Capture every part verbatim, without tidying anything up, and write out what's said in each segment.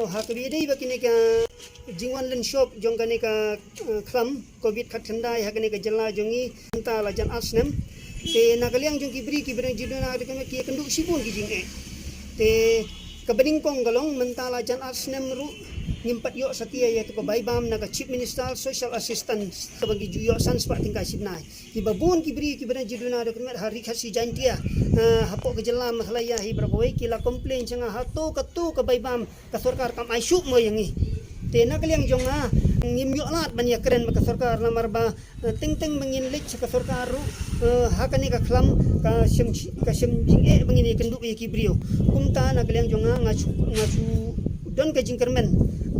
Ha kaba ïadei bad kane ka jingwan lynshop jong kane ka, eh, khlam covid khatkhyndai ha kane ka jylla jong ngi mynta la jan ar snem. Te na ka liang jong ki briew kiba dang ju duna da kane ki ïakynduh shibun ki jingeh. Te kaba nyngkong ka long mynta la jan ar snem ruh ngim pat ïoh satia ïa ka bai bam na ka Chief Minister Social Assistance kaba ngi ju ïoh san spah tyngka shibnai. Kiba bun ki briew kiba dang ju duna da kane ha Ri Khasi Jaintia, eh, hapoh ka jylla Meghalaya hi baroh kawei ki la complain sha nga hato kato ka bai bam ka sorkar kam ai shuh mo ïa ngi. Te na ka liang jong nga ngim ïoh lad ban ïakren bad ka sorkar namar ba, eh, teng teng ba ngin leit sha ka sorkar ruh, eh, ha kane ka khlam ka shem ka shem jingeh ba ngin ïakynduh ïa ki briew. Kumta na ka liang jong nga nga shu nga shu don ka jingkyrmen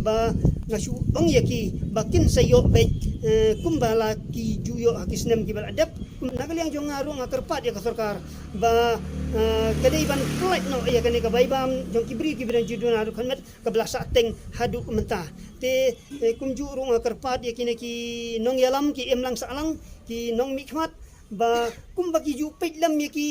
ba nga shu ong ïa ki ba kin sa ïoh beit, eh, kumba la ki ju ïoh ha ki snem kiba la dep. Kum na ka liang jong nga ruh nga kyrpad ïa ka sorkar ba, eh, ka dei ban pynlait noh ïa kane ka bai bam jong ki briew kiba dang ju duna da kane kaba la sah teng haduh mynta. Te, eh, kumjuh ruh nga kyrpad ïa kine ki nongïalam ki imlang sahlang ki nongmihkhmat ba kumba ki ju peit lem ïa ki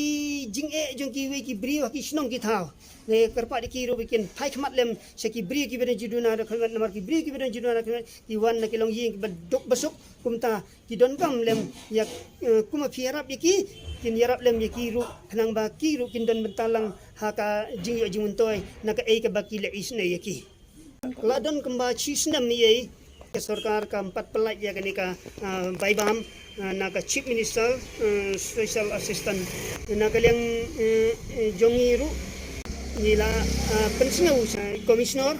jingeh jong kiwei ki briew ha ki shnong ki thaw. Nga kyrpad ïa ki ruh ba kin phai khmat lem sha ki briew kiba dang ju duna da kane namar ki briew kiba dang ju duna da kane ki wan na ki longïing kiba duk ba suk. Kumta ki donkam lem ïa, eh, kumba phi ïarap ïa ki kin ïarap lem ïa ki ruh khnang ba ki ruh kin don bynta lang ha ka jingïoh jingmyntoi na kaei kaba ki leh isynei ïa ki. La don kumba shi snem ïa ka sorkar kam pat pynlait ïa kane ka, ah, bai bam, ah, na ka Chief Minister, eh, Special Assistant. Na ka liang, eh, eh, jong ngi ruh ngi la, ah, pynsngew sha Commissioner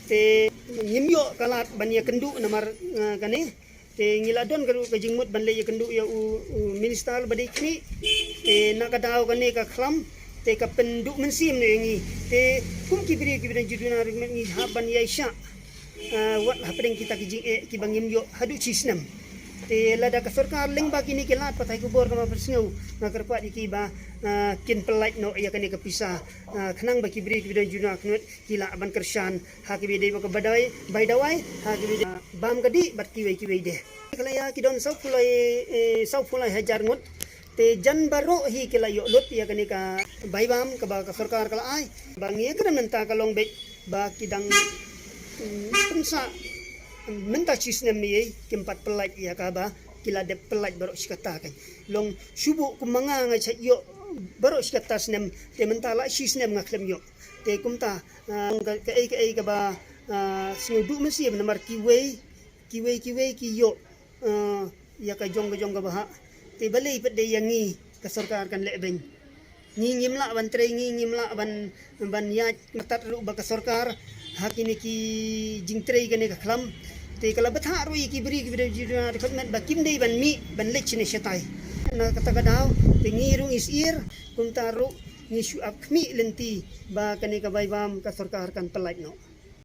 te ngim ïoh ka lad ban ïakynduh namar, ah, kane. Te ngi la don ka ruh ka jingmut ban leit ïakynduh ïa u, u minister ba dei khmih. Te na ka daw kane ka khlam te ka pynduh mynsiem ne ngi. Te kum ki briew kiba dang ju duna da kane ngi hap ban ïaishah, ah, wat hapdeng kita ki jingeh kiba ngim ïoh haduh shi snem. Te lada ka sorkar lyngba kine ki lad pathai khubor kaba pynsngew nga kyrpad ïa ki ba, ah, kin pynlait noh ïa kane ka pisa, ah, khnang ba ki briew kiba dang ju duna da kane ki lah ban kyrshan ha kiba dei ba ka badai bai dawai ha kiba dei bam ka dih bad kiwei kiwei de. Ka la ïa ki don saw phew lai, eh, saw phew lai hajar ngut. Te jan baroh hi ki la ïoh lut ïa kane ka bai bam kaba ka sorkar ka la ai. Ba ngi ïa ka mynta ka long beit ba ki dang, mm, pynsa mynta shi snem ïa kim pat pynlait ïa kaba ki la dep pynlait baroh shi katta kan. Long shu buh kum ma nga nga shait ïoh baroh shi katta snem te mynta la shi snem nga khlem ïoh. Te kumta, ah, ka, kaei kaei kaba, ah, sngew duh mynsiem namar kiwei, kiwei, kiwei ki ïoh, ah, ïa ka jong ka jong kaba hah. Te balei pat de ïa ngi ka sorkar kan leh beiñ. Ngi ngim lah ban trei, ngi ngim lah ban, ban ïaid matat ruh ba ka sorkar ha kine ki jingtrei kane ka khlam. Te ka la bthah ruh ïa ki briew kiba dang ju duna da kane ba kim dei ban mih ban leit shane shatai. Na kata ka daw te ngi ruh ngi syier kumta ruh ngi shu ap khmih lynti ba kane ka bai bam ka sorkar kan pynlait noh.